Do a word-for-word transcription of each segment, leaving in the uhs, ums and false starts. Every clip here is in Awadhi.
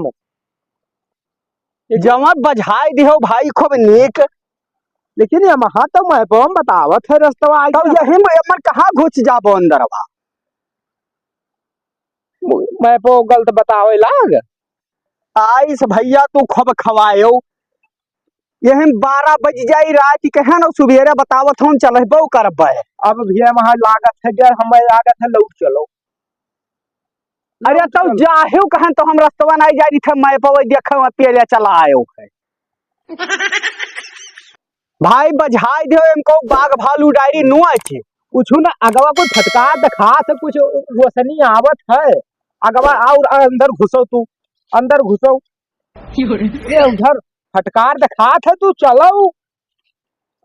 हम। जमा बझाइ दिहो भाई खूब नीक। लेकिन यमहा तो मैपवा में बतावत है रस्तवा, आई तब यही में एमन कहाँ घुस जाबो अंदरवा? मैपो गलत बतावे लाग। आइस भइया तू खूब खवायो। यही बारह बज जाई रात के है ना, सुबेरे बतावत हूँ, चलबो करबे। अब भइया वहाँ लागत है डर, हमें लागत है लौट चलो। अरे तो जाहियो कहन तो हम रस्तवा नाहीं जानी थे, मैपवा देखे वहाँ पेले चला आयो है। भाई बझाइ दिहो इनको, बाघ भालू डायरी नुआ छे। कुछ ना, अगवा कोई फटकार दिखात है, कुछ रोशनी आवत है। अगवा और अंदर घुसो तू, अंदर घुसो। ये उधर फटकार दिखात है, तू चलो।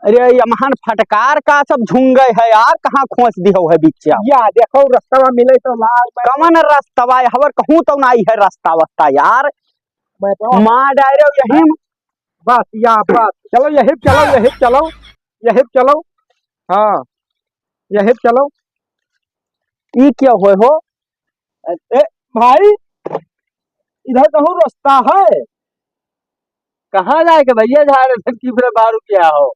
अरे यमहन फटकार का सब झुंगे है यार, कहाँ खोस दिहो है बिच्चा? या देखो रस्तवा मिले तो लाल। कवन रस्तवा है, हवर कहूँ तो नाहीं है रस्ता वस्ता यार। मैं तो मार डायरे यही। बस या बस, चलो यही चलो, यही चलो, यही चलो। हाँ, यही चलो। ई क्या होए हो? ए भाई, इधर कहूँ रस्ता है? कहाँ जाए के भइया, जा रहे थे कि फिर बारू क्या हो?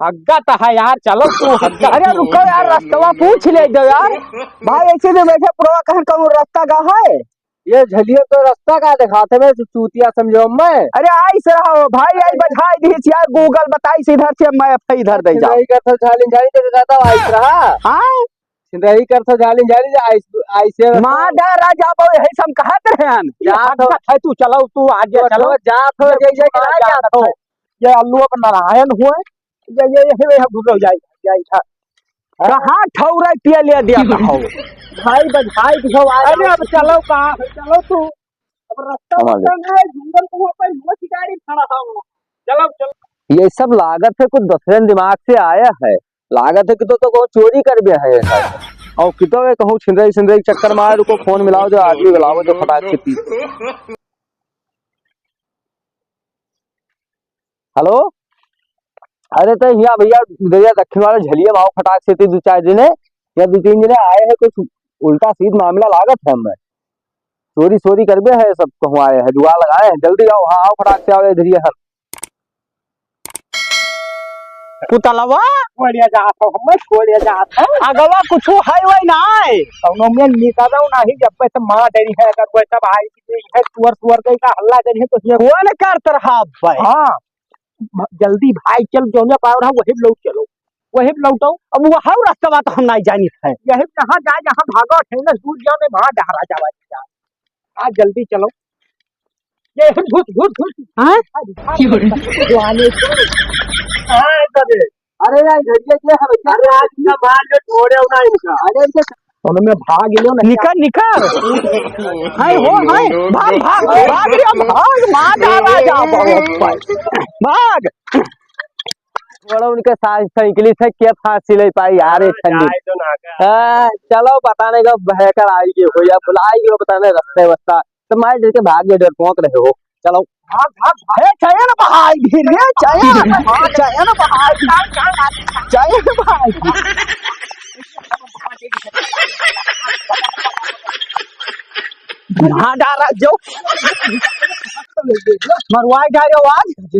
हग्गा तो है यार, चलो तू हग्गा। अरे रुको यार, रस्तवा पूछ ले दो यार। भाई ऐसे में बैठे पुरवा कहन कहूँ रस्ता का है? ये झलिया तो रस्ता का दिखाते में चूतिया समझो मैं। अरे आइस रहो भाई, आई बझाइ दिहिस यार, Google बताइस इधर से, map है इधर दे जाओ। नहीं करता झाली झाली जगह का तो आइस रहा। हाँ? सिंदरी करता झाली झाली आइस, आइस से माँ डा राजा बाबू यही सब कहत रहन। ये जात हो। हरकत है, तू चलो, तू आगे तो चलो। चलो, जात हो, ये जैसे कि पूरा ना जात जात हो। हो। ये अल्लू अब नारायण हुए, ये, ये, ये, ये घुस जाए, जाए था। कहाँ ठौरा पिया ले दिया था हो? भाई बधाई दियो, आ अरे जाओ। अब चलो, कहाँ चलो तू? अब रास्ता हमारे बंद है, जंगल को ऊपर वो शिकारी खड़ा था वो। चलो, चलो। ये सब लागत है कुछ दूसरे दिमाग से आया है, लागत है कि तो, तो को चोरी कर गया है ये सब। और कितो ये कहूँ छिनरई, छिनरई चक्कर मार, रुको, फोन मिलाओ, जो आदमी बुलाओ, जो फटाक से पी। हेलो, अरे तो हियाँ भैया, भैया दक्षिण वाले झलिया में आओ फटाक से, दो चार जने या दो तीन जने आए हैं, कुछ उल्टा सीध मामला लागत है हमें, चोरी सोरी करबे है सब, कहूँ आए हैं, जुगाड़ लगाए हैं, जल्दी आओ, हाँ आओ फटाक से आओ, इधर ही है। पुतलवा? छोड़िया जात हो, हमें छोड़िया जात हो। अगवा कुछ है वही ना है। कौनो में निकलो नहीं, जब पे तो मार डरी है, अगर वह सब आई है, सुअर, सुअर कहीं का हल्ला करी है तो ये कौन करत रहा अब भाई? हाँ, भ-, जल्दी भाई चल, जौने पावर है वही लौट चलो, वही लौटो। अब वो हर रास्ता तो हम नहीं जानी है। यही जहाँ जाए, जहाँ भागो है ना, दूर जाओ नहीं, वहाँ डहरा जावा। आज जल्दी चलो। ये घुस, घुस, घुस। हाँ? आज भाग। क्यों? जो आने से। हाँ, इधर है। अरे यार, इधर ये क्या है भैया? अरे आज का मार के छोड़े हो ना इनका। अरे इनके उनमें भाग लो ना। निकल, निकल। हाय हो, हाय। भाग, भाग, भाग रे, भाग, मार डाला जा, भाग, भाग। थोड़ा उनके साथ साइकिल से क्या फांसी ले पाई यार, ये हाँ, ठंडी। जाए तो ना का। हाँ, चलो, पता नहीं कब बहकर आएगी हो या बुलाएगी हो, पता नहीं रास्ते वस्ता। तो मार डर के भाग गए, डरपोक रहे हो। चलो। भाग, भाग, भाग। ए, चयन भाई, धीरे, चयन, चयन भाई, चयन भाई। ना डरा जो। मरवाई डारे आज।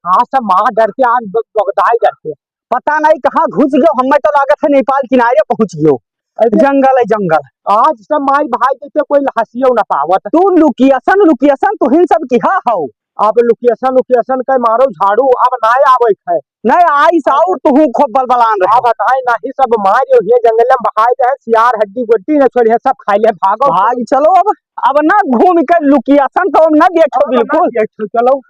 आज सब मार डर के, आज ब-, बगदाई डर के। पता नहीं कहाँ घुस गयो, हमें तो लागत है नेपाल किनारे पहुँच गयो। अरे जंगल है, जंगल। आज सब माई भाई जैसे कोई हंसियो ना पावत। तू location, location तुहिन सब किहा हो। अब location, location के मारो झाड़ू, अब ना आवे है। नहीं आई साहू, तू खूब बलबलान रहे। अब बताए नहीं, सब मार ये जंगल में बहाए दे, सियार हड्डी गोड्डी न छोड़ी है, सब खाई ले, भागो। भाग चलो अब, अब ना घूम के location तो हम ना देखो अब ना बिल्कुल। देखो, चलो।